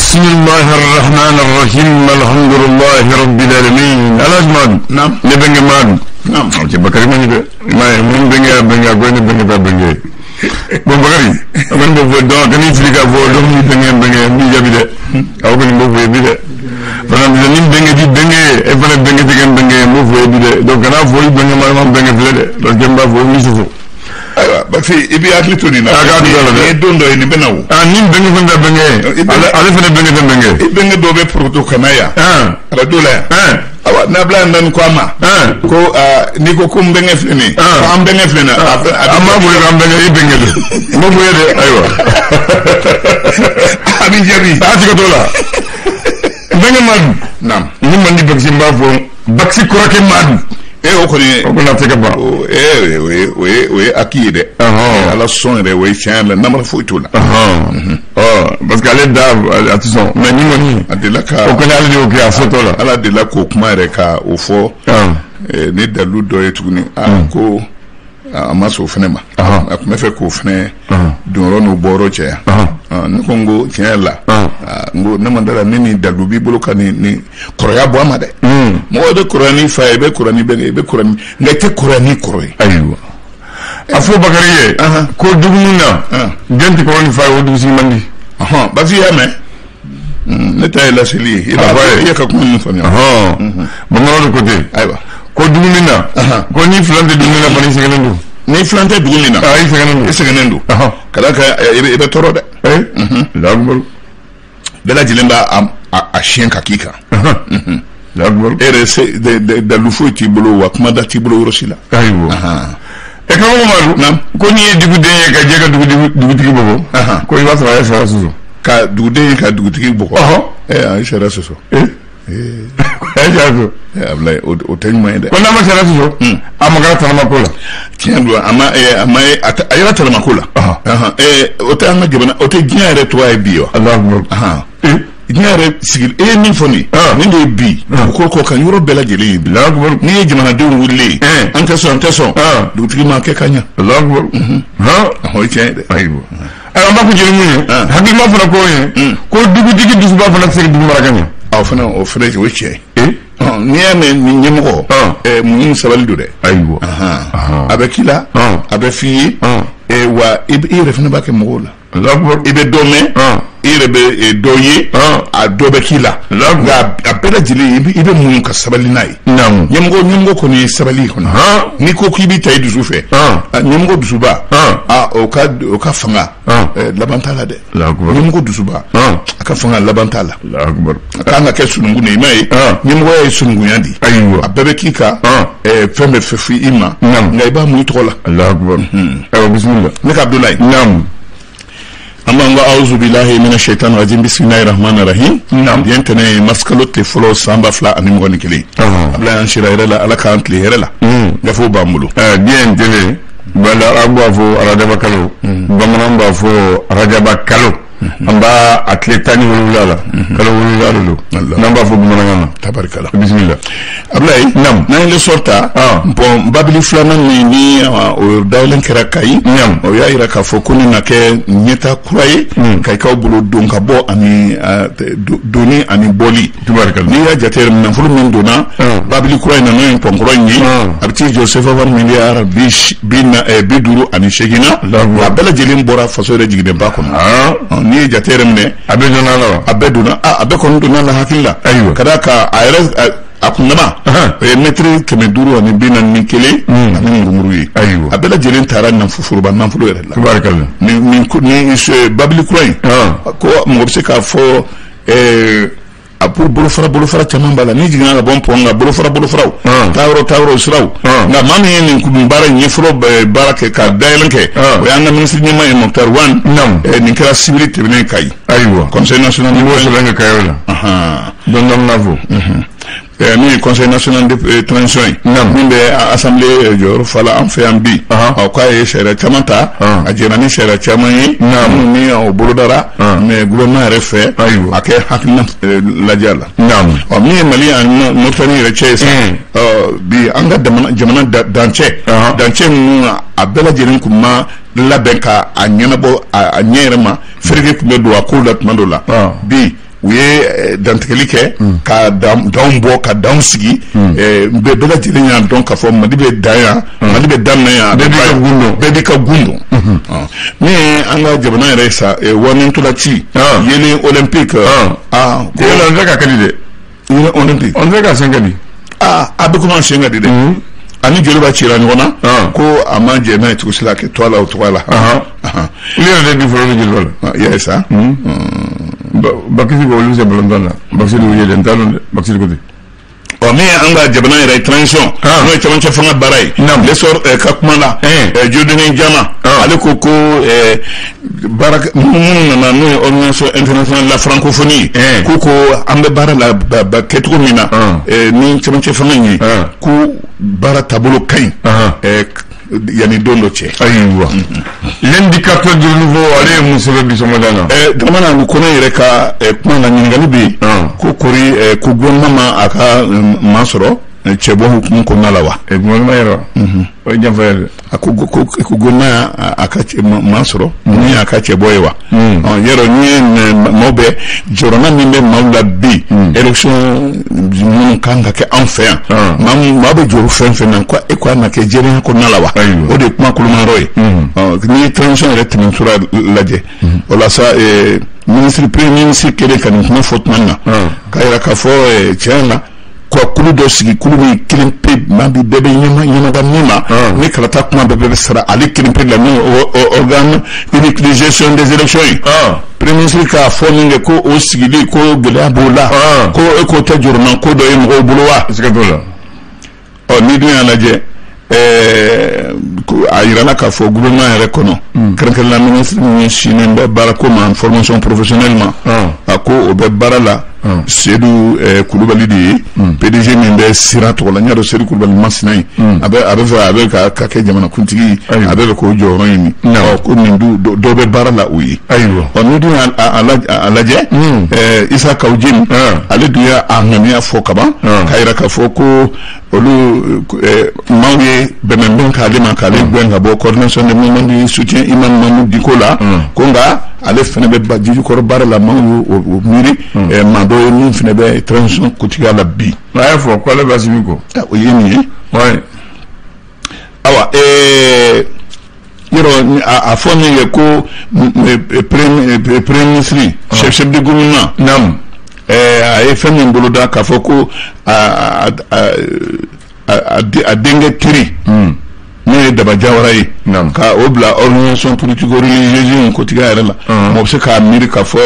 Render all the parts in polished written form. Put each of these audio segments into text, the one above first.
بسم الله الرحمن الرحيم الحمد لله رب العالمين Alhaji Madu. Naam. Ne bɛnkɛ Madu. Naam. Ok, Bakari ma ɲi dɛ. I m'a ye mun bɛnkɛ y'a bɛnkɛ, a ko ne bɛnkɛ t'a bɛnkɛ ye. Bon Bakari, a kɔni b'o fɔ, donc kan'i fili k'a fɔ donc ni bɛnkɛ bɛnkɛ n b'i jaabi dɛ. Aw kɔni b'o fɔ ye bi dɛ. Fana ni bɛnkɛ ti bɛnkɛ ye, e fana bɛnkɛ tɛ kɛ n bɛnkɛ ye, n b'o fɔ ye bi dɛ. Donc kana fɔ i bɛnkɛ ma ma bɛnkɛ filɛ dɛ. Donc n b'a fɔ n b'i sɔsɔ. Ayiwa Bakari, i b'i hakili to nin na. A k'a hakili to a la dɛ. Nin ye don dɔ ye, nin bɛ na o. Ah, ni bɛnkɛ fana t'a bɛnkɛ ye, ale fana bɛnkɛ tɛ bɛnkɛ ye. I bɛnkɛ dɔ bɛ poroto ka na yan. Arajo la yan. Awa n'Ablaye Ndani ko a ma. Ko n'i ko ko n bɛnkɛ filɛ nin ye. Ko an bɛnkɛ filɛ nin ye. An b'a fɔ ye k'an bɛnkɛ, i bɛnkɛ don. N b'o fɔ ye dɛ, ayiwa. A b'i jaabi. A tigɛ t'o la. N bɛnkɛ Madu. Naam. Ni man di Bakisi, n b'a fɔ Bakisi kɔrɔkɛ Madu. O kɔni. O kɔni a tɛ ka ban. O o ye acquis ye dɛ. Ala sɔn yɛrɛ, o ye tiɲɛ yɛrɛ la, namara foyi t'o la. Ɔ parce que ale da a tɛ sɔn, mais ni kɔni. A delila ka. O kɔni ale de y'o kɛ a fɔtɔ la. Ala delila k'o kuma yɛrɛ ka o fɔ. Ni dalilu dɔ ye tuguni. Ko a ma sɔn o fɛnɛ ma. A tun bɛ fɛ k'o fɛnɛ donyɔrɔ n'o bɔyɔrɔ cɛ yan. Ne ko n ko tiɲɛ yɛrɛ la. N ko ne ma da la ni nin dalilu b'i bolo ka nin kɔrɔya bɔ a ma dɛ. Mɔgɔ bɛ kɔrɔya ni fa ye, i bɛ kɔrɔya ni bɛnkɛ, i bɛ kɔrɔya ni, nka i tɛ kɔrɔya ni kɔrɔ ye. Ayiwa. A fɔ Bakari ye. Ko dugu min na. Den tɛ kɔrɔ ni fa ye, o dugu sigi man di. Basi y'a mɛn. Ne ta ye laseli ye. I ye ka kuma ninnu faamuya. Bamananw de ko ten. Ayiwa. Ko dugu min na. Ko ni filan tɛ dugu min na fana, i sɛgɛnnen don. Ni filan tɛ dugu min na. I sɛgɛnnen don. I sɛgɛnnen don. Ka d'a kan i bɛ tɔɔrɔ dɛ. Allahu Bɛɛ lajɛlen b'a a siɲɛ ka k'i kan. Akbar. E yɛrɛ dalu foyi t'i bolo, wa kumada t'i bolo yɔrɔ si la. Ayiwa. E karamɔgɔ Madu. Naam. Ko n'i ye duguden ye ka jɛ ka dugutigi bugɔ. Ko i b'a sɔrɔ a ye sariya sɔsɔ. Ka duguden ye ka dugutigi bugɔ. A ye sariya sɔsɔ. A ye sariya sɔsɔ. Ablaye, o tɛ ɲuman ye dɛ. Ko n'a ma sariya sɔsɔ, a ma kɛra tanama ko la. Tiɲɛ don, a ma a ma a yɛrɛ tanama ko la. O tɛ an ka jamana, o tɛ diɲɛ yɛrɛ tɔgɔ ye bi wa. Allahu akbar. Diɲɛ yɛrɛ sigi, e ye min fɔ nin, nin de ye bi dugukolo kɔ kan yɔrɔ bɛɛ lajɛlen ye bi. Allahu akbar. N'i ye jamanadenw wulilen ye, an tɛ sɔn, an tɛ sɔn, dugutigi ma kɛ ka ɲɛ. Allahu akbar. O ye tiɲɛ ye dɛ. Ayiwa. Ayiwa, an b'a fɔ jeli mun ye, hakilima fana ko ye ko dugutigi dusuba fana tɛ se ka dugu mara ka ɲɛ. O fana, o fana o ye tiɲɛ ye. N'i y'a mɛn nin ɲɛmɔgɔ, muɲu ni sabali don dɛ. Ayiwa. A bɛ k'i la, a bɛ f'i ye, wa i yɛrɛ fana b'a kɛ mɔgɔw la. Allahu I bɛ dɔ mɛn, i yɛrɛ bɛ dɔ ye, a dɔ bɛ k'i la, nka a bɛɛ lajɛlen i bɛ muɲu ka sabali n'a ye. Naamu. Ɲɛmɔgɔ kɔni ye sabali kɔni. N'i ko k'i b'i ta i dusu fɛ, ɲɛmɔgɔ dusuba, o ka fanga laban t'a la dɛ. Ɲɛmɔgɔ dusuba, a ka fanga laban t'a la. A kan ka kɛ sununkun de ye, i m'a ye, ɲɛmɔgɔya ye sununkunya de ye. Ayiwa. A bɛɛ bɛ k'i kan, fɛn bɛ fɛ i ma, nka i b'a mun i tɔgɔ la. Allahu akbar. Ayiwa, bisimila. Ne ka Abdoulaye. Naamu. An b'an ka awuzu bilahi mina shaitan rajim, bisimilahi rahmani rahim. Naam. Diɲɛ tɛnɛ ye masikalo tile fɔlɔ san 2021. Ablaye, an sira hɛrɛ la, Ala k'an tile hɛrɛ la. Gafew b'an bolo. Diɲɛ tɛnɛ bala, an b'a fɔ arajaba kalo, bamananw b'a fɔ arajaba kalo. An b'a a tile 17 la, kalo 7 de don, n'an b'a fɔ bamanankan na. Tabarikala. Bisimila. Ablaye. Naam. N'an ye l'essor ta. Bon, babili filanan min ni o dayɛlɛn kɛra Kayi. Naam. O y'a yira k'a fɔ ko nin na kɛ ɲɛta kura ye Kayikaw bolo, don ka bɔ ani donni ani bɔli. Tabarikala. N'i y'a jate yɛrɛ, nafolo min donna babili kura in na, n'o ye pɔnkɔrɔ in ye, a bɛ t'i jɔ CFA miliyari 58 na. A bɛɛ lajɛlen bɔra faso yɛrɛ jigidenba kɔnɔ. N'i ye jate yɛrɛ minɛ, a bɛɛ donna la wa? A bɛɛ donna, a bɛɛ kɔni donna la hakili la. Ayiwa. Ka d'a kan a yɛrɛ a kundama, o ye mɛtiri 541 ani murumuru ye. Ayiwa. A bɛɛ lajɛlen taara foroba nafolo yɛrɛ la. Tabarikala. Ni babili kura in, ko mɔgɔ bɛ se k'a fɔ a bolofara caman b'a la. N'i jiginna ka bɔ pɔn kan, bolofaraw, taayɔrɔ siraw. Nka maa min ye nin baara in ɲɛfɔlɔ baara kɛ ka dayɛlɛn kɛ, o y'an ka minisiri ɲɛmaa ye, Moctar Ouane. Nin kɛra sibiri tɛmɛnen Kayi. Ayiwa. Conseil national. N'i b'o sɛbɛn kɛ Kayi la. Dɔn dɔn n'a fɔ. Min ye conseil national de transition ye, min bɛ assemblée jɔyɔrɔ fa la an fɛ yan bi, k'a ye sariya caman ta, a jɛra ni sariya caman ye minnu ni o bolodara, mais gouvernement yɛrɛ fɛ a kɛ hakilina lajɛ la. Ɔ min ye Mali ani Mauritanie yɛrɛ cɛ ye sa, bi an ka jamana dancɛ ninnu, a bɛɛ lajɛlen tun ma labɛn ka a ɲɛnabɔ a ɲɛ yɛrɛ ma, fereke tun bɛ don a kow la tuma dɔ la. Bi U ye dantigɛli kɛ ka danw bɔ ka danw sigi, bɛɛ lajɛlen y'a dɔn k'a fɔ Mali bɛ dan yan, Mali bɛ daminɛ yan, bɛɛ b'i ka gun dɔn. Min ye an ka jamana yɛrɛ sa, wanintola ci yelen olympique. Aa, ko yala n tɛ ka kɛ di dɛ. Yelen olympique. On tɛ ka sen ka di. Aa, a bɛ komi a sen ka di dɛ. Ani Joliba cira ɲɔgɔn na, ko a ma jɛ n'a ye cogo si la kɛ to a la o cogoya la. Ne yɛrɛ de di fɔlɔ ni Joliba la. I y'a ye sa. Bakisi ko olu se balontan na, Bakisi de y'u ye dɛ, n t'a dɔn dɛ, Bakisi ko ten. Ɔ, min ye an ka jamana yɛrɛ ye transition, n'o ye cɛmancɛ fanga baara ye, L'Essor ka kuma la, Dieudonné Jama, ale ko ko baara minnu nana, n'o ye Organisation internationale la francophonie, ko an bɛ baara la kɛcogo min na ni cɛmancɛ fanga in ye, ko baara taabolo ka ɲi yanni don dɔ cɛ. Ayiwa, L'Indicateur du Renouveau, ale ye mun sɛbɛn bi sɔgɔmada na? Dramane, ni kɔnɔ yɛrɛ ka kuma na, ɲininkali bɛ yen ko kori ko gouvernement ma a ka maa sɔrɔ cɛbɔ hukumu kɔnɔna la wa? Gouvernement yɛrɛ, o ye janfa ye dɛ. A ko ko ko gouvernement a ka maa sɔrɔ min y'a ka cɛbɔ ye wa? Yɔrɔ ni ye maaw bɛ jɔrɔna min bɛ maaw la bi, élection minnu kan ka kɛ anw fɛ yan, maa bɛ jɔrɔ fɛn fɛn na, ko e ko a na kɛ jɛlenya kɔnɔna la wa? O de ye kuma kolomayɔrɔ ye. N'i ye transition yɛrɛ tɛmɛsira lajɛ, o la sa, ministre, premier ministre kɛlen ka nin kuma fɔ tuma min na, k'a yira k'a fɔ tiɲɛ na, ka kulu dɔ sigi, kulu min kelen pe, maa bi bɛɛ bɛ ɲɛmada min ma, ni kalata kuma bɛɛ bɛ sara ale kelen pe la, min organe unique de gestion des élections ye. Premier ministre k'a fɔ min kɛ ko o sigili ko gɛlɛya b'o la, ko e k'o tɛ jɔrɔna ko dɔ ye mɔgɔw bolo wa? Siga t'o la. Ɔ, n'i dun y'a lajɛ, a yirala k'a fɔ gouvernement yɛrɛ kɔnɔ, kɛrɛnkɛrɛnnenya ministre min sinnen bɛ baarako ma, formation professionnelle ma, a ko o bɛ baara la, Seydou Kulubali de ye PDG min bɛ sira tɔgɔ la. N y'a dɔn Seydou Kulubali masina ye, a bɛ fɛ a bɛ ka kɛ jamanakuntigi, a bɛ fɛ k'o jɔyɔrɔ ɲini. Ɔ, ko nin du dɔ bɛ baara la o ye. Ɔ, n'i dun y'a lajɛ, Issa Kaou Djim, ale dun y'a ŋaniya fɔ kaban, k'a yira k'a fɔ ko olu maaw ye bɛnbɛnbɛn k'ale ma, k'ale gɛn ka bɔ Coordination des mouvements de soutien Imam Mahmoud Dicko la, ko nka ale fana bɛ ba jijukɔrɔ baara la. Maaw y'o miiri maa dɔ ye min fana bɛ transition kuntigiya la bi. A y'a fɔ k'ale bɛ Assimi kɔ. O ye nin ye. Awa, yɔrɔ a fɔ min kɛ ko premier ministre, chef de gouvernement, a ye fɛn min boloda k'a fɔ ko a denkɛ teri, n'o ye Daba Jawara ye, ka o bila organisation politico religieuse in kuntigiya yɛrɛ la, mɔgɔ bɛ se k'a miiri k'a fɔ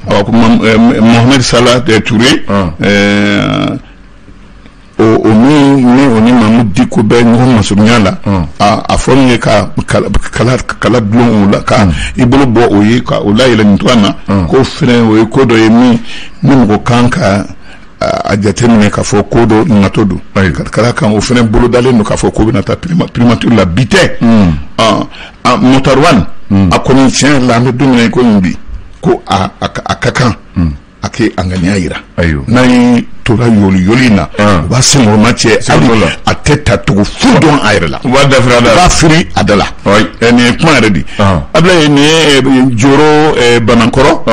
awa ko Mohamed Salah Touré, o min ni o ni Mahmoud Dicko bɛ ɲɔgɔn masurunya la, a fɔ min ye ka kala dulon o la, ka i bolo bɔ o ye ka o layɛlɛ nin cogoya na, ko fɛnɛ o ye ko dɔ ye min ni mɔgɔ kan ka a jateminɛ k'a fɔ ko dɔ natɔ don, ka d'a kan o fɛnɛ bolodalen don k'a fɔ ko bɛna taa primature la. Bi tɛ, Moctar Ouane, a kɔni tiɲɛ yɛrɛ la, an bɛ don min na i ko bi, ko a ka kan a kɛ a ŋaniya yira. N'a ye tora yoli yoli in na, u b'a senkɔrɔma cɛ, hali a tɛ ta cogo foyi dɔn a yɛrɛ la. U b'a dafiri a da la, u b'a firi a da la. Nin ye kuma yɛrɛ di. Abulaye, nin ye Joro Banankɔrɔ,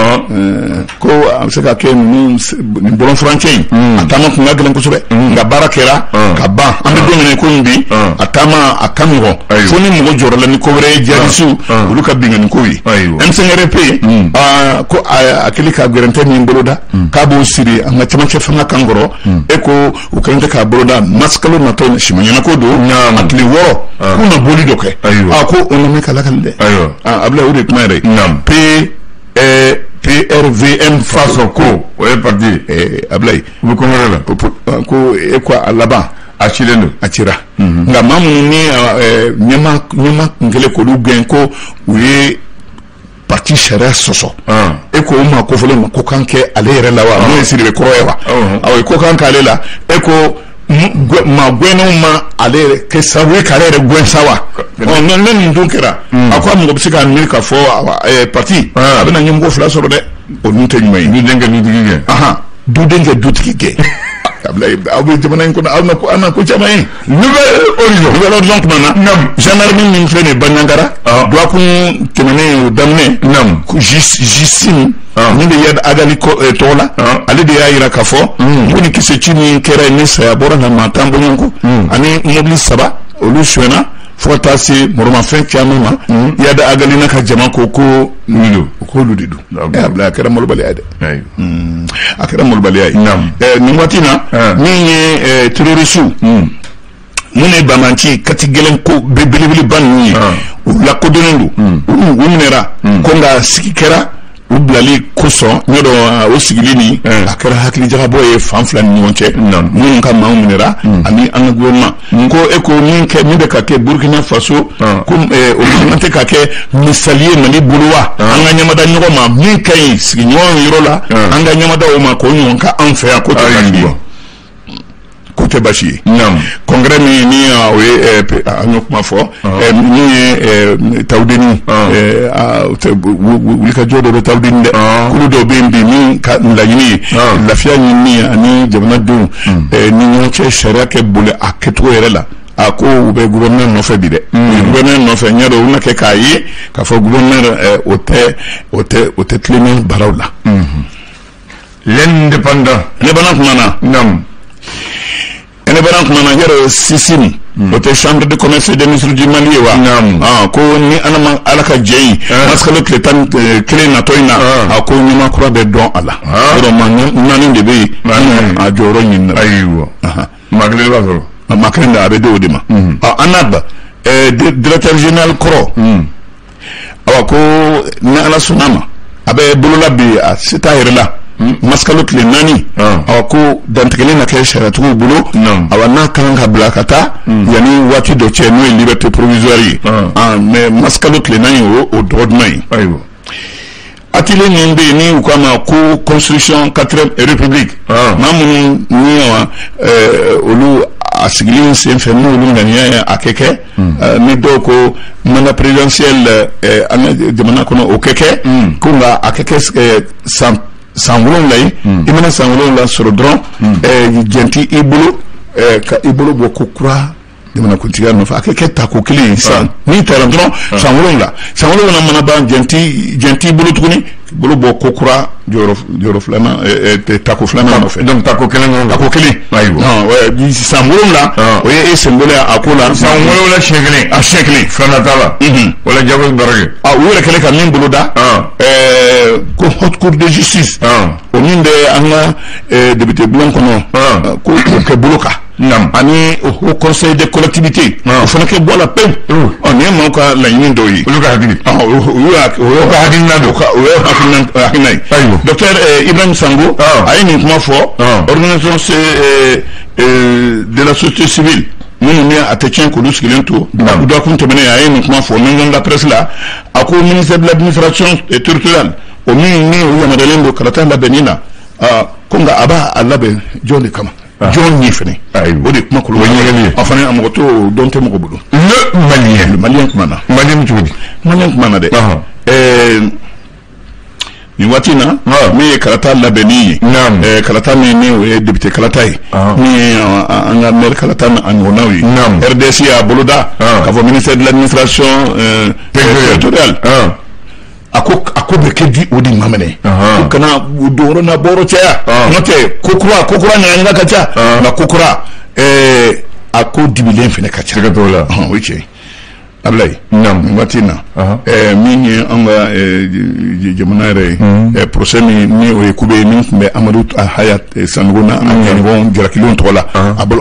ko a bɛ se ka kɛ ninnu nin bɔlɔn furancɛ in, a taama kun ka gɛlɛn kosɛbɛ, nka baara kɛra ka ban. An bɛ don min na i ko bi, a taama a ka nɔgɔn, fo ni mɔgɔ jɔrɔ la ni ko wɛrɛ ye, jihadisiw olu ka binkanni kow ye. M5RP, ko a kɛlen ka gɛrɛntɛ min boloda k'a b'o siri an ka cɛmancɛ fanga kan kɔrɔ, e ko u kɛlen tɛ k'a boloda masikalo natɔ, simaɲɛnako don, a tile 6, k'u na boli dɔ kɛ. A ko o na mɛn ka lakali dɛ. Abulaye, o de ye kuma yɛrɛ ye. P PRVM Faso, ko o ye parti ye. Abulaye. U bɛ congrès la. Ko e ko a laban. A cilen don. A cira, nka maa minnu ni ɲɛma kun kɛlen k'olu gɛn ko u ye parti sariya sɔsɔ, e ko o maa kofɔlen ma ko kan kɛ ale yɛrɛ la wa, n'o ye Sidibe kɔrɔ ye wa? Awɔ, ko kan k'ale la. E ko maa gɛnnenw ma ale yɛrɛ kɛ sababu ye k'ale yɛrɛ gɛn sa wa? Ɔ, ne nin dun kɛra, a ko a mɔgɔ bɛ se k'a miiri k'a fɔ parti a bɛna ɲɛmɔgɔ fila sɔrɔ dɛ, o dun tɛ ɲuman ye. Duden kɛ dutigi kɛ. Duden kɛ dutigi kɛ. Aw bɛ jamana in kɔnɔ, aw na ko an na ko caman ye. Nouvel Horizon. Nouvel Horizon tuma na. Gendarme min filɛ nin ye Bandiagara. Dɔgɔkun tɛmɛnen o daminɛ. JSIM. Min bɛ Iyad Ag Ghali tɔgɔ la, ale de y'a jira k'a fɔ ko ni kisɛ ci min kɛra ni saya bɔra na maa 10 bɔɲɔgɔn ani mobili 3 olu sonyɛna fo ka taa se mɔrɔmafɛn caman ma. Iyad Ag Ghali n'a ka jama ko k'olu de don. Ablaye, a kɛra malobaliya ye dɛ, a kɛra malobaliya ye. Nin waati na, min ye terroriste mun ye banbanci kati gɛlɛn ko belebeleba ninnu ye, u lakodɔnnen don, u minɛra ko nka sigi kɛra u bilali kosɔn. N y'a dɔn o sigili nin a kɛra hakilijagabɔ ye fan fila ni ɲɔgɔn cɛ, minnu ka maaw minɛra ani an ka gouvernement ko e ko min kɛ min bɛ ka kɛ Burkina Faso, ko o man tɛ ka kɛ misali ye Mali bolo wa. An ka ɲɛmada ɲɔgɔn ma min ka ɲi sigiɲɔgɔn yɔrɔ la, an ka ɲɛmada o ma k'o ɲɔgɔn ka anw fɛ yan, ko tɛ baasi ye, ko tɛ baasi ye. Congrès min ni o ye an y'o kuma fɔ, min ye Tawudeni wulikajɔ dɔ bɛ Tawudeni dɛ, kulu dɔw bɛ yen bi min ka laɲini ye lafiya ɲinini ani jamanadenw ni ɲɔgɔn cɛ sariya kɛ boli a kɛcogo yɛrɛ la. A ko u bɛ gouverneur nɔfɛ bi dɛ, gouverneur nɔfɛ. N y'a dɔn u bɛna kɛ k'a ye k'a fɔ gouverneur o tɛ tilennen baaraw la. L'Indépendant. Indépendant kuma na. Indépendant kuma na, yɔrɔ CICIM, o tɛ Chambre de commerce et d'industrie du Mali ye wa? Ko ni Ala ma Ala ka jɛ ye, masikalo tile 11 natɔ in na, a ko ɲɛmaa kura bɛ dɔn a la. Yɔrɔ maa naani de bɛ yen a jɔyɔrɔ ɲini na. Ayiwa, maa kelen b'a sɔrɔ. Maa kelen de a bɛ di o de ma. ANAB directeur général kɔrɔ, awa, ko ni Ala sɔnna ma, a bɛ bolola bi, a se t'a yɛrɛ la. Masikalo tile 4, awa, ko dantigɛli na kɛ sariyatigiw bolo. Awa, n'a kan ka bila ka taa yanni waati dɔ cɛ, n'o ye liberté provisoire ye, mais masikalo tile 4, o dɔgɔ duman ye. Atelier min bɛ yen ni u k'a ma ko construction quatrième république, maa minnu ni olu a sigili sen fɛ, n'olu ŋaniya ye a kɛ ni dɔw ko mandat présidentiel an ka jamana kɔnɔ o kɛ ko nka a kɛ san 7 ye. I mana san 7 sɔrɔ dɔrɔn, jɛn t'i i bolo ka i bolo bɔ ko kura jamanakuntigiya nɔfɛ. A kɛ tako kelen ye san n'i taara dɔrɔn san 7, san 7 mana ban, jɛn t'i bolo tuguni bolo bɔ ko kura jɔyɔrɔ filanan, tako filanan nɔfɛ. Donc tako kelen dɔrɔn. Tako kelen. Ayiwa. San 7, o ye e sen bolo ye a ko la. San 7 siɲɛ kelen. A siɲɛ kelen. Filanan t'a la. Wala jago baara kɛ. A u yɛrɛ kɛlen ka min bolo da, ko Haute Cour de justice, o min bɛ an ka député bulon kɔnɔ, ko o kɛ bolo kan, ani Haut Conseil des collectivités, o fana kɛ bɔ a la pewu. Ɔ, nin ye maaw ka laɲini dɔw ye. Olu ka hakili. O y'o ka hakilina don. O y'o hakilina ye. Docteur Ibrahim Sango, a ye nin kuma fɔ organisation de la société civile minnu ni a tɛ tiɲɛ k'olu sigilen to dɔgɔkun tɛmɛnen. A ye nin kuma fɔ maison de la presse la. A ko ministère de l'Administration territoriale, o min ni o yamaruyalen don kalata labɛnni na, ko nka a b'a labɛn jɔn de kama, jɔn ye fɛnɛ? O de kuma kolo. O ɲɛgɛnni ye. A fana a mɔgɔ t'o dɔn tɛ mɔgɔ bolo. Le Malien. Le Malien kuma na. Malien cogo di? Malien kuma na dɛ. Nin waati in na, min ye kalata labɛnni ye, kalata min ni o ye député kalata ye, min ye an ka maire kalata a ɲɔgɔnnaw ye, RDS y'a boloda k'a fɔ ministère de l'Administration territoriale, a ko bɛ kɛ di o de ma minɛ ko kana don yɔrɔ n'a bɔyɔrɔ caya, n'o tɛ ko kura ko kura ɲagaɲaga ka ca, nka ko kura a ko dibilen fɛnɛ ka ca. Siga t'o la. O ye tiɲɛ ye, Ablaye. Nin waati in na, min ye an ka jamana yɛrɛ ye, procès min ni o ye kube ye min tun bɛ Amadu Haya Sanogo n'a jɛɲɔgɔn jalakilenw tɔgɔ la,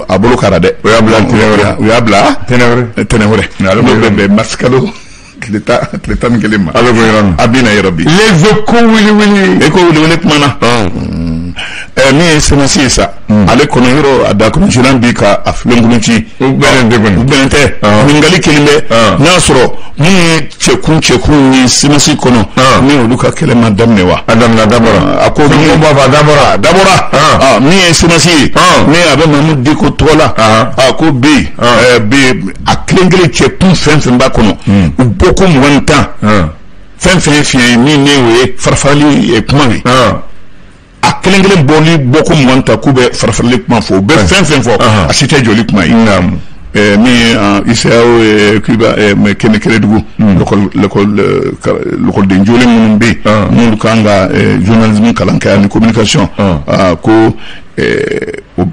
a bolo kara dɛ. O y'a bila tɛnɛ wɛrɛ. U y'a bila tɛnɛ wɛrɛ. Tɛnɛ wɛrɛ, n'o bɛ bɛn marisikalo tile 11 ma. A bɛ bɔ yɔrɔ min. A bɛ na yɔrɔ bi. Les Échos wele wele. Échos wele wele kuma na. Min ye CMAS ye sa, ale kɔnɔ yɔrɔ a da kɔnɔsilan bi ka a filenkolon ci. U bɛnnen tɛ kɔni. U bɛnnen tɛ. Ɲininkali kelen bɛ, n'a y'a sɔrɔ minnu ye cɛkun ye CMAS kɔnɔ, ni olu ka kɛlɛ ma daminɛ wa? A daminɛ, a dabɔra. A ko min b'a fɔ a dabɔra. A dabɔra. Min ye CMAS ye, min a bɛ Mamudu Diko tɔgɔ la, a ko bi bi a kelen kelen cɛkun fɛn fɛn b'a kɔnɔ, u bɔ ko 20 ni tan, fɛn fɛn ye fiɲɛ ye min ne o ye farafarali kuma ye, a kelen kelen bɔli bɔ ko 20 ta k'u bɛ farafarali kuma fɔ, u bɛ fɛn fɛn fɔ, a si tɛ jɔli kuma ye. Min ye ICAO ye Cuba kɛnɛ kɛlɛdugu lekɔliden jolen minnu bɛ yen n'olu kan ka journalisme kalan kɛ ani communication, ko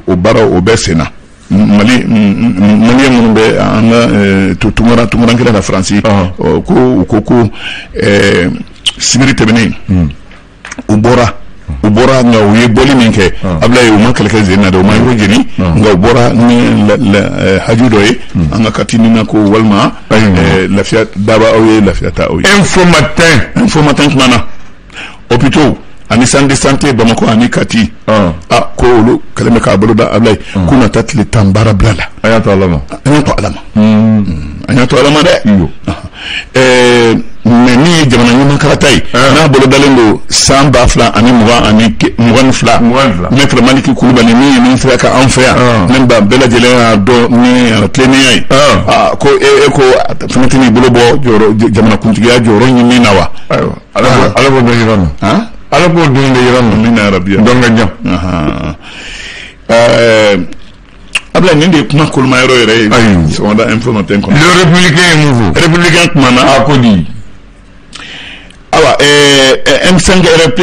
o baaraw o bɛɛ sen na. Mali maliyɛn minnu bɛ an ka tunkaranke la Faransi, ko u ko sibiri tɛmɛnen u bɔra, nka u ye bɔli min kɛ, Abulaye, u ma kɛlɛkɛ sen na dɛ, u ma yɔrɔ jeni, nka u bɔra ni haju dɔ ye an ka kati na, ko walima lafiya daba aw ye, lafiya ta aw ye. Info Matin. Info Matin tuma na, hôpitaux ani centre de santé Bamakɔ ani Kati, a ko olu kɛlen bɛ k'a bolo da, Abulaye, k'u na taa tile 10 baara bila la. An y'a to Ala ma. An y'a to Ala ma, an y'a to Ala ma dɛ. Mais min ye jamana ɲɛmaa kalata ye, n'a bolo dalen don san 2022, maître Maliki Kulubali min ye ministre ka an fɛ yan, ne ba bɛɛ lajɛlen y'a dɔn ni tilennenya ye, ko e ko fana tɛn'i bolo bɔ jɔyɔrɔ jamana kuntigiya jɔyɔrɔ ɲini na wa? Ayiwa, Ala b'o dɔn yira na, Ala k'o don de yira na. Amina yarabi. Dɔn ka jan. Ablaye, nin de ye kuma koloma yɔrɔ yɛrɛ ye sɔgɔmada Info Matin kɔnɔ. Le Républicain ye mun fɔ? Républicain kumana. A ko di? Awa, M5 RP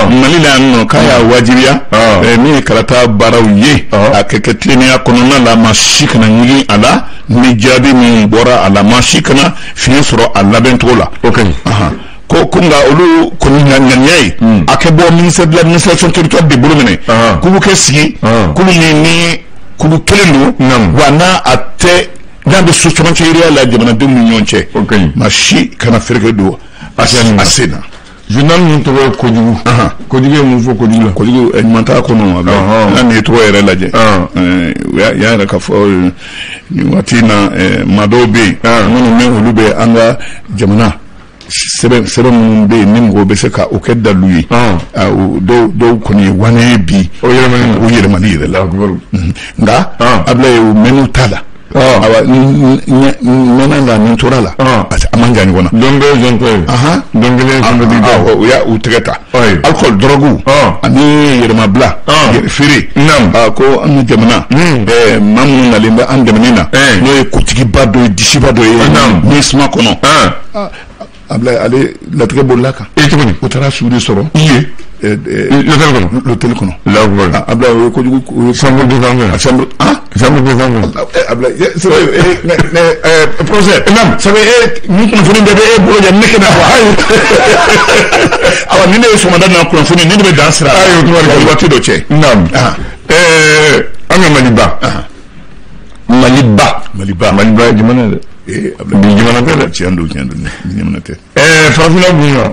Mali la yan nɔ, k'a y'a wajibiya min ye kalata baaraw ye, a kɛ kɛ tilennenya kɔnɔna la, maa si kana ɲigin a la ni jaabi min bɔra a la, maa si kana fiɲɛ sɔrɔ a labɛncogo la. O ka ɲi. Ko nka olu kɔni ŋaniya ye a kɛ bɔ ministère de l'Administration territoriale de bolo minɛ, k'olu kɛ sigi kulu min ni kulu kelen don wa, n'a a tɛ n'a bɛ so camancɛ yiriya la jamanadenw ni ɲɔgɔn cɛ, O ka ɲi. maa si kana feereke don a sen na. Journal min tɔgɔ ye Kojugu, Kojugu ye mun fɔ Kojugu la? Kojugu ɲuman t'a kɔnɔ. A bɛ n'a nin ye tɔgɔ yɛrɛ lajɛ, u y'a yɛrɛ ka fɔ nin waati in na, maa dɔw bɛ yen minnu ni olu bɛ an ka jamana sɛbɛn minnu bɛ yen ni mɔgɔw bɛ se ka o kɛ dalu ye, dɔw kɔni ye wane ye bi o yɛlɛmani o yɛlɛmali yɛrɛ la. Nka Abulaye, u mɛn'u ta la. Awa, n mɛnna la, nin tora la, a man jan ɲɔgɔn na. Don bɛɛ ye jɔn tɔ ye, don kelen ye kunbɛtigi tɔ. U y'a u tɛgɛ ta alcool, drogue ani yɛrɛmabila, yɛrɛ feere, ko an ka jamana maa minnu nalen bɛ an dɛmɛni na, n'o ye kotigiba dɔ ye, disiba dɔ ye min suma kɔnɔ, Abulaye, ale latigɛ bolila kan. E cogo di? O taara su de sɔrɔ. I ye l'hôtel kɔnɔ. L'hôtel kɔnɔ. Allahu. Abulaye, o ye kojugu, o ye Chambre 220. Chambre ah. Chambre 220. Abulaye, c'est vrai, professeur. Naam. Ça veut e nin kunnafoni bɛɛ bɛ e bolo yan, ne kɛnɛ wa? Awa, ni ne ye sɔgɔmada na kunnafoni ni ne bɛ dan sira. Ayi, o tuma waati dɔ cɛ. Naam. An ka Maliba. Maliba. Maliba. Maliba ye jamana ye dɛ. Bi jamana tɛ dɛ. Tiɲɛ don, tiɲɛ don, bi jamana tɛ. Farafinna gun kan,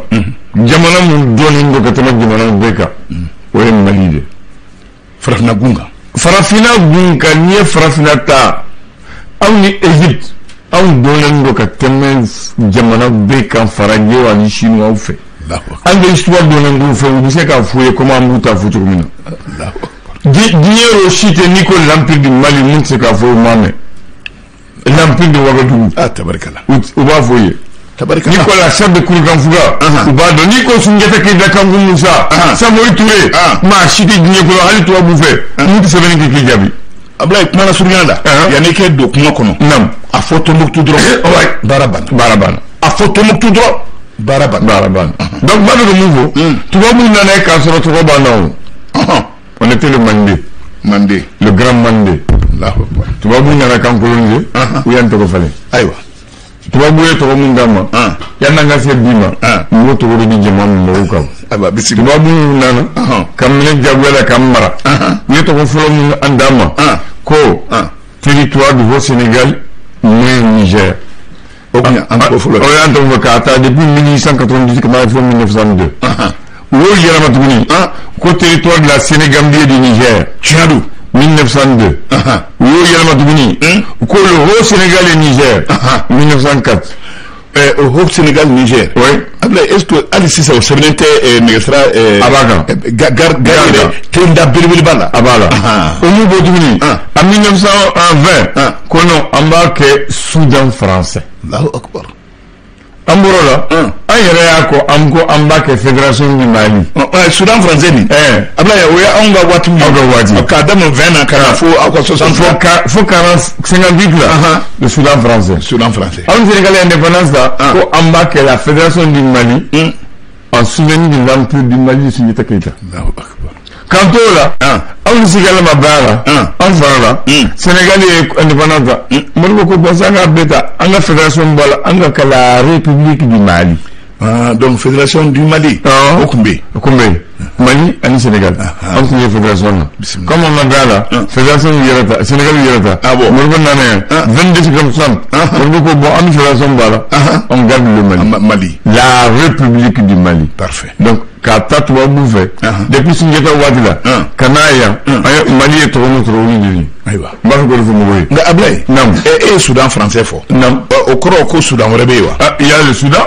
jamana mun dɔnnen don ka tɛmɛ jamanaw bɛɛ kan, o ye Mali de. Farafinna gun kan. Farafinna gun kan, n'i ye farafinna ta, anw ni Égypte, anw dɔnnen don ka tɛmɛ jamana bɛɛ kan farajɛw ani chinois fɛ. An bɛ histoire dɔnnen don fɛ, u bɛ se k'a f'u ye komi an b'u ta fɔ cogo min na. Diɲɛ o si tɛ n'i ko l'Empire du Mali, mun tɛ se k'a fɔ, u m'a mɛn. L'Empire de Ouagadougou. Ah, tabarikala. U b'a fɔ ye. Tabarikala. N'i ko la charte de Kurukanfuga, u b'a dɔn. N'i ko Sunjata Keita, Kanku Musa, Samori Touré, maa si tɛ diɲɛ kɔnɔ, hali tubabu fɛ, mun tɛ sɛbɛnni kɛ k'i jaabi. Abulaye, kuma la surunya la, yanni i kɛ don kuma kɔnɔ. Naam. A fɔ Tombouctou dɔrɔn. Baara banna. Baara banna. A fɔ Tombouctou dɔrɔn, baara banna. Baara banna. Donc n b'a fɛ ka mun fɔ? Tubabu nana ye k'a sɔrɔ tɔgɔ b'an na o. On était le Mandé. Mandé. Le grand Mandé. Allahu akbar. Tubabu nana k'an coloniser. U y'an tɔgɔ falen. Ayiwa. Tubabu ye tɔgɔ mun d'an ma, yan'an ka se bi ma, n b'o tɔgɔ de di jama mɔgɔw kan. Ayiwa, bisimila. Tubabu nana ka minɛ jagoya la k'an mara. U ye tɔgɔ fɔlɔ mun an d'an ma? Ko territoire du Haut-Sénégal, Moyen Niger. O kun y'an tɔgɔ fɔlɔ ye. O y'an tɔgɔ fɔlɔ k'a ta depuis 1898 ka taa fo 1902. U y'o yɛlɛma tuguni ko territoire de la Sénégambie et du Niger. Tiɲɛ don. 1902. U y'o yɛlɛma tuguni ko le Haut-Sénégal et Niger, 1904. Au Haut-Sénégal Niger. Oui. Ablaye, est-ce que hali sisan o sɛbɛnnen tɛ nɛgɛsira? A b'a kan. Gare yɛrɛ tenda belebeleba la. A b'a la. O m'u bɔ tuguni en 1920 ko non, an b'a kɛ Soudan français. Allahu akbar. An bɔr'o la, an yɛrɛ y'a ko an ko an b'a kɛ fédération du Mali. Soudan français nin. Ablaye, o ye anw ka waati. Aw ka waati. K'a daminɛ 20 na ka na fo aw ka 60. Fo 40, 58 la. Le Soudan français. Soudan français. Anw Sénégal indépendance la, ko an b'a kɛ la fédération du Mali en souvenir de l'empire du Mali de Sunjata Keïta. K'an t'o la, anw Sénégal ma bɛn a la, an fara la, Sénégal ye indépendance ta. Modibo ko bon, sisan an k'a bɛɛ ta, an ka fédération bɔ a la, an ka kɛ la République du Mali. Ah, donc fédération du Mali. O tun bɛ yen. O tun bɛ yen, Mali ani Sénégal, an tun ye fédération na. Comme on ma bɛn a la, fédération y'u yɛrɛ ta, Sénégal y'u yɛrɛ ta. Ah bon. Modibo nana yan 22 septembre 60. Modibo ko bon, an bɛ fédération bɔ a la, on garde le Mali. Mali. La République du Mali. Parfait. Donc k'a ta tubabu fɛ depuis Sunjata waati la ka n'a yan, an ye Mali ye tɔgɔ min sɔrɔ, olu de ye. Ayiwa. N b'a fɛ k'o de fɔ mɔgɔw ye. Nka Ablaye. Naamu. E ye Soudan français fɔ. Naamu. O kɔrɔ ko Soudan wɛrɛ bɛ yen wa? Ah, il y a le Soudan.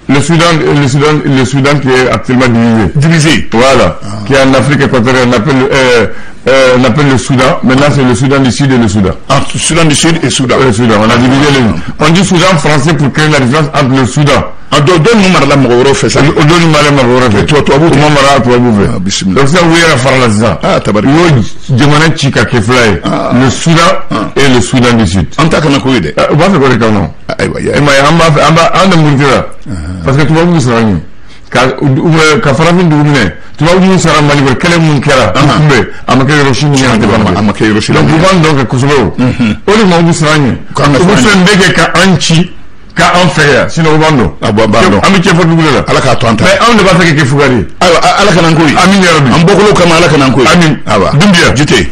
Le Soudan, le Soudan, le Soudan qui est actuellement divisé. Divisé. Voilà. Qui est en Afrique équatoriale, on appelle le Soudan. Maintenant, c'est le Soudan du Sud et le Soudan. Ah, Soudan du Sud et Soudan. Le Soudan. On a divisé les. On dit Soudan français pour créer la différence entre le Soudan. Ah, dɔ ninnu marala mɔgɔ wɛrɛw fɛ sa. O dɔ ninnu marala mɔgɔ wɛrɛ fɛ. Tubabu tɛ. O ma mara tubabu fɛ. Ah, bisimila. Donc sisan u yɛrɛ farala sisan. Ah, tabarika. U y'o jamana ci ka kɛ fila ye. Le Soudan et le Soudan du Sud. An ta kana k'o ye dɛ. U b'a fɛ k'o de kama. Ayiwa. E ma ye, an b'a fɛ, an b'a an de murutira. Parce que tubabu bɛ siran an ɲɛ. Ka farafin dugu minɛ, tubabu mun sara Mali kɔnɔ, kɛlɛ mun kɛra, u tun bɛ, a ma kɛ yɔrɔ si min ɲɛna tɛ ban. A ma kɛ yɔrɔ si la. Donc u b'an dɔn kɛ kosɛbɛ o. O de ma, u bɛ siran an ɲɛ. U bɛ fɛn bɛɛ kɛ ka an ci, ka an fɛgɛya, sinon u b'an dɔn. Ah bon, b'an dɔn. An bɛ cɛfɔ dugu de la. Ala k'a to an ta. Mais anw de b'a fɛ ka kɛ fugari ye. Ayiwa, Ala kana an k'o ye. Amin ya Rabbi. An bɔkolow kama, Ala kana an k'o ye. Amin. Ayiwa. Dunbiya. Jite.